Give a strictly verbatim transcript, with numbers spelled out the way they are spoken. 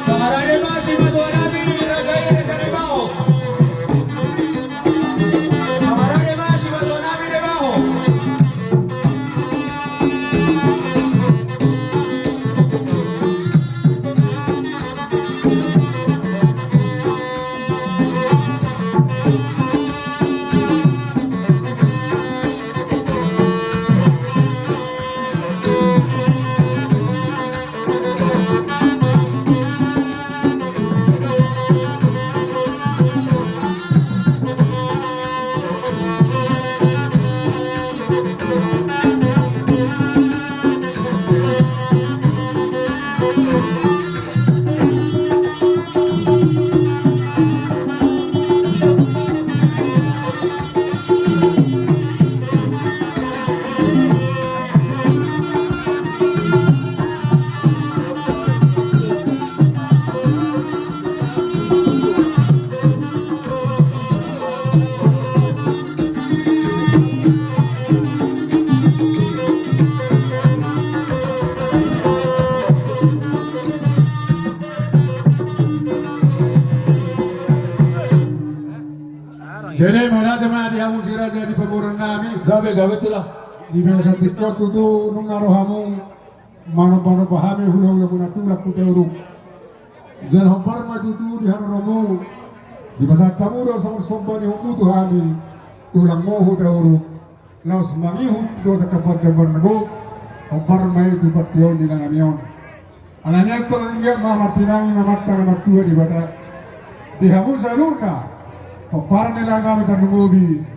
Pamarade ma simatua nami, raja i, raja ni baho. Pamarade ma simatua nami di baho. Jadi, mauliate ma di hamu si raja ni pamoruon nami. Gabe, gabe, tulang. Di masa tingkot tutu nunga ro hamu manomba-nomba hami hula-hula muna tulang Hutauruk. Jala hombar ma tutu di haroromu, dipasahat hamu do songon somba ni ompu tu hami, tulangmu Hutauruk. Laos mangihut do tangkas parjambar na gok, hombar ma i tu partingkian ni nami on. Alani i antong anggiat ma martinangi ma Amanta na martua Debata. Di hamu saluhutna, pomparan ni lae nami tarlumobi